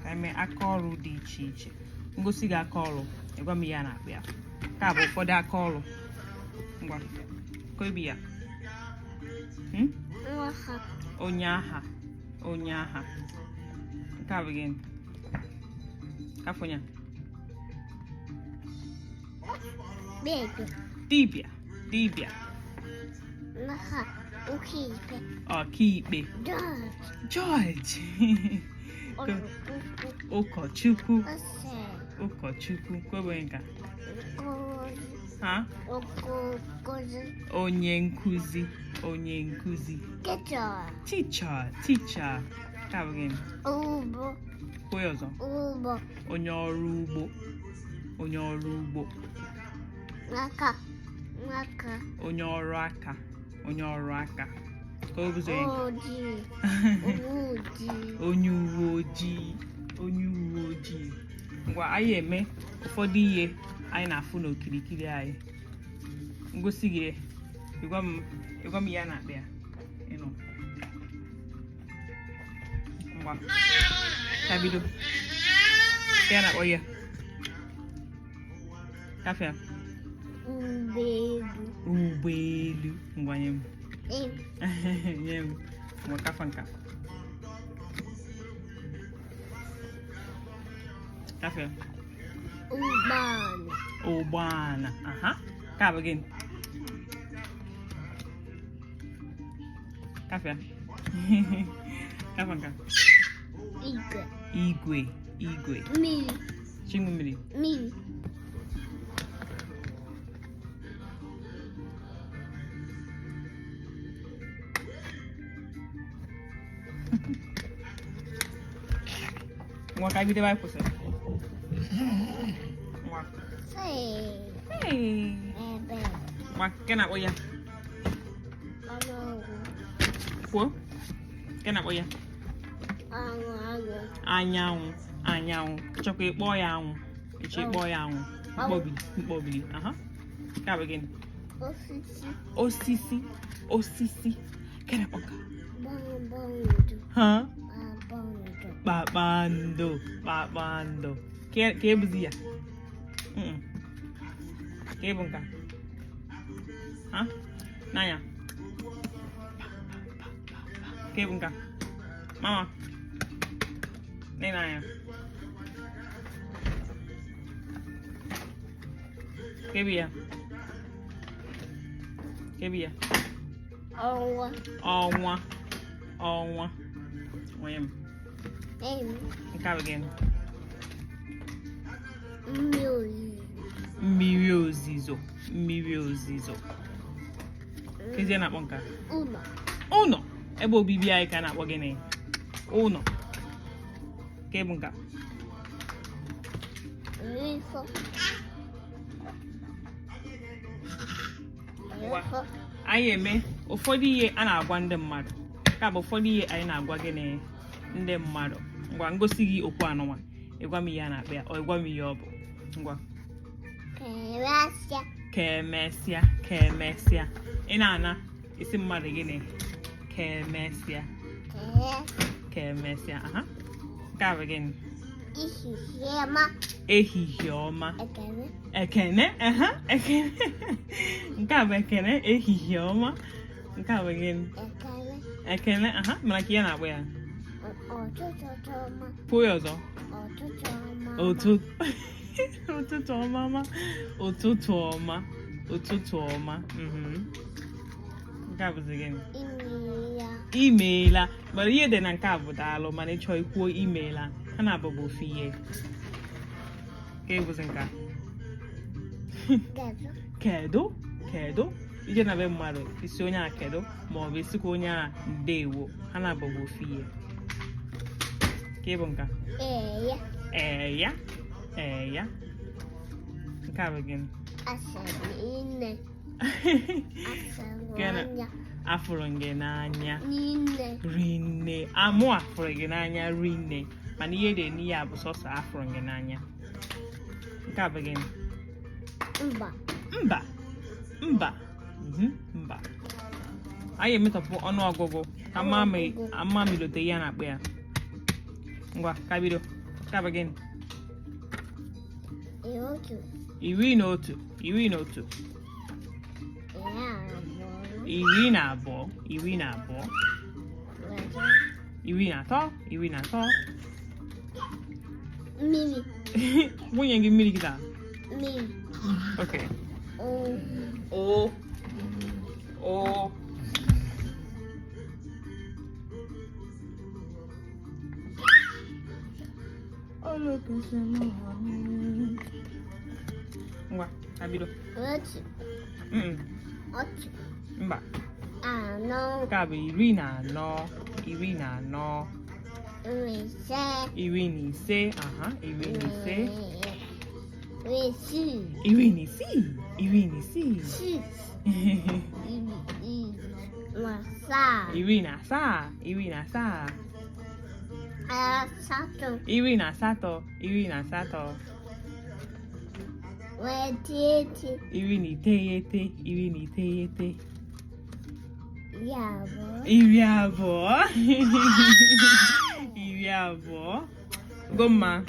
Ka anyị mee aka ọrụ dị iche iche. M gosi gị aka ọrụ, ị gwa m ihe a na-akpọ ya. Nke a bụ ụfọdụ aka ọrụ. Ngwa, kobi ya. Onye agha, onye agha. Nke a bụ gịnị? Afọ ya. Dibịa, dibịa. Ọkaikpe. Judge. Ụkọchukwu. Ụkọchukwu. Kwebe nka. Ha? Onye nkụzi. Onye nkụzi. Teacher. Teacher. Nke a bụ gịnị? Kwuo ya ọzọ. Onye ọrụ ugbo. Onye ọrụ ugbo. Onye ọrụ aka. Onye ọrụ aka. Ka ọ bụzi onye uwe ojii. Onye uwe ojii. Ngwa, anyị eme ụfọdụ ihe anyị na-afụ n'okirikiri anyị. M gosi gị, ị gwa m ihe a na-akpọ ya. Ịnụ. Ngwa, ka bido. Ka a na-akpọ ya? Kafịa. Ụgbọelu. Ụgbọelu. Ngwa, nye m. Nye m. Ngwa, kafa nka. Kafịa. Ụgbọala. Ụgbọala. Aha. Ka bụ gịnị? Kafịa. Kafa nka. Igwe. Igwe. Igwe. Mmiri. Chingu mmiri. Mmiri. Ngwa, ka bido ebe anyị kwụsịrị. Ngwa. Hey. Ebe. Ngwa, ke na-akpọ ya? Ọnụọgụ. Kwuo. Ke na-akpọ ya? Anwụ anwụ. Anyanwụ. Anyanwụ. Chọkwa ịkpọ ya anwụ. Ịchọ ịkpọ ya anwụ. Mkpọbili. Mkpọbili. Aha. Nke a bụ gịnị? Osisi. Osisi. Osisi. Ke na-akpọ ka? Kpakpando. Ha? Kpakpando. Kpakpando. Kpakpando. Ka ebuzi ya? Ka ebu nka? Ha? N'anya. Ka ebu nka? Mama. N'anya. Ka ebu ya? Ka ebu ya? Ọnwa. Ọnwa. Ọnwa. Onye m. Nke a bụ gịnị? Mmiri ozizo. Mmiri ozizo. Mmiri ozizo. Kezie na-akpọ nka? Ụlọ. Ụlọ. Ebe obibi anyị ka a na-akpọ gịnị? Ụlọ. Ka bụ nka? Ifo. Ngwa. Anyị eme ụfọdụ ihe a na-agwa ndị mmadụ. Ka bụ ụfọdụ ihe anyị na-agwa gịnị? Ndị mmadụ. Ngwa, m gosi gị okwu anụnwa, ị gwa m ihe a na-akpọ ya, ọ ị gwa m ihe ọ bụ. Ngwa. Ka emesịa. Ka emesịa. Ka emesịa. Ị na-ana, ị sị mmadụ gịnị? Ka emesịa. Ka emesịa. Aha. Nke a bụ gịnị? Ehihie ọma. Ehihie ọma. Ekene. Ekene. Aha, ekene. Nke a bụ ekene, ehihie ọma. Nke a bụ gịnị? Ekene. Ekene. Aha, mana ka ihe na-akpọ ya? Ụtụtụ ọma. Kwuo ya ọzọ. Ụtụtụ ọma. Ụtụtụ ọma ma. Ụtụtụ ọma. Ụtụtụ ọma. Nke a bụzi gịnị? Imeela. Imeela. Mana ihe dị na nke a bụ daalụ, mana ị chọọ ikwuo imeela, ha na-abụ bụ ofu ihe. Ka bụzi nke a? Kedu. Kedu. Kedu. Ije na be mmadụ, ị sị onye a kedu, ma ọ bụ ị sịkwa onye a ndewo, ha na-abụ bụ ofu ihe. Ka bụ nke a? Eya. Eya. Eya. Nke a bụ gịnị? Asịrị nne. Gịnị? Asịrị Afụrụ m gị n'anya. Nne. Rinne. Amụ afụrụ gị n'anya rinne, mana ihe dị n'ihe a bụ sọsọ afụrụ gị n'anya. Nke a bụ gịnị? Mba. Mba. Mba. Mba. Anyị emetọpụ ọnụ ọgụgụ ka ama m ilote ihe a na-akpọ ya. Ngwa, ka bido. Nke a bụ gịnị? 1. 11, 11. 12. 12, 12. 13. 13, 13. Mmiri. Nwunye gị mmiri kịta. Mmiri. Okay. O. O. O. Ngwa, ka bido. 1. Mm, 1. Mba, 4. nke a bụ 14, 14. 5. 15, aha, 15. 6. 16, 16. 6. 17. 17, 17. 8. 18, 18. 9. 19, 19. 20. 20. 20. Gomma.